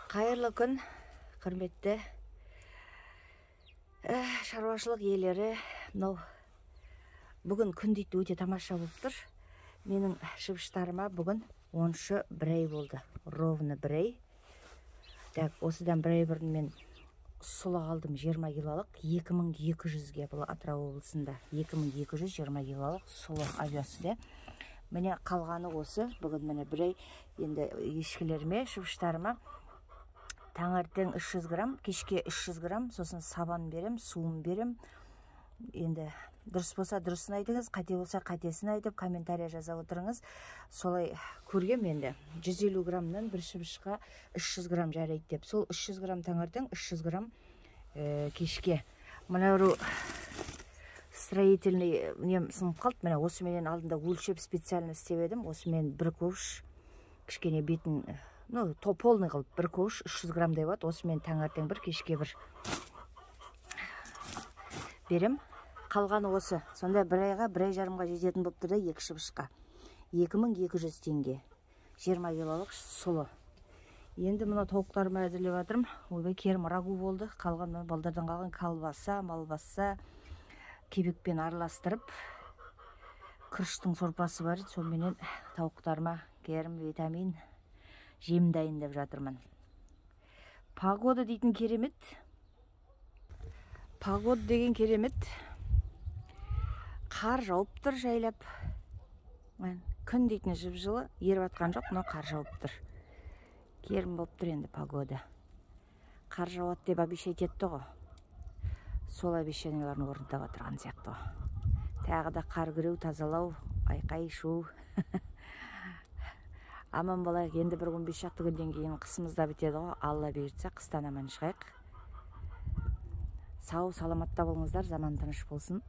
Қайырлы күн, құрметті шаруашылық иелері. Мынау бүгін күн дейді өте тамаша болып тұр. Менің шыбыштарыма бүгін 10-шы бір ай болды. Ровно бір ай. Так, осыдан бір ай бұрын мен сұлы алдым 20 килолық 2200-ге, бұл Атырау облысында 2220 килолық сұлы овес де. Міне қалғаны осы. Бүгін міне бір ай енді ешкілеріме, шыбыштарыма таңертең 300 грамм, кешке 300 грамм, сосын сабан берем, суын берем. Енді дұрыс болса дұрысын айтыңыз, қате болса қатесін айтып комментария жаза отырыңыз. Солай көргем енді 150 граммнан бір шыбышқа 300 грамм жарайды деп. Сол 300 грамм таңертең, 300 грамм кешке. Мына бір строительный нем сынып қалды. Міне осыменен алдында өлшеп специально істеп едім. Осымен бір ковш кішкене бетін, ну, то полный қылып бір ковш 300 граммдай болады. Осымен таңертең бір, кешке бір берем. Қалғаны осы. Сонда бір айға, бір ай жарымға жететін болып тұр да екі шыбышқа. 2200 теңге. 20 килолық сұлы. Енді мына тауықтарымды әзірлеп жатырмын. Ойбай, керім рагу болды. Қалған мына балдардан қалған колбаса, малбаса, кебекпен араластырып, күріштің сорпасы бар еді, сонменен тауықтарыма керім витамин жем дайындап жатырмын. Погода дейтін керемет. Погода деген керемет. Қар жауып тұр жайлап. Күн дейтін жып-жылы, еріп жатқан жоқ, но қар жауып тұр. Керім болып тұр енді погода. Қар жауады деп обещать етті ғой. Сол обещанияларын орындап отырған сияқты ғой. Тағы да қар күреу, тазалау, айқай шу. Аман болайық, енді бір 15 шақты күннен кейін қысымыз да бітеді ғой. Алла бұйыртса, қыстан аман шығайық. Сау, саламатта болыңыздар, заман тыныш болсын.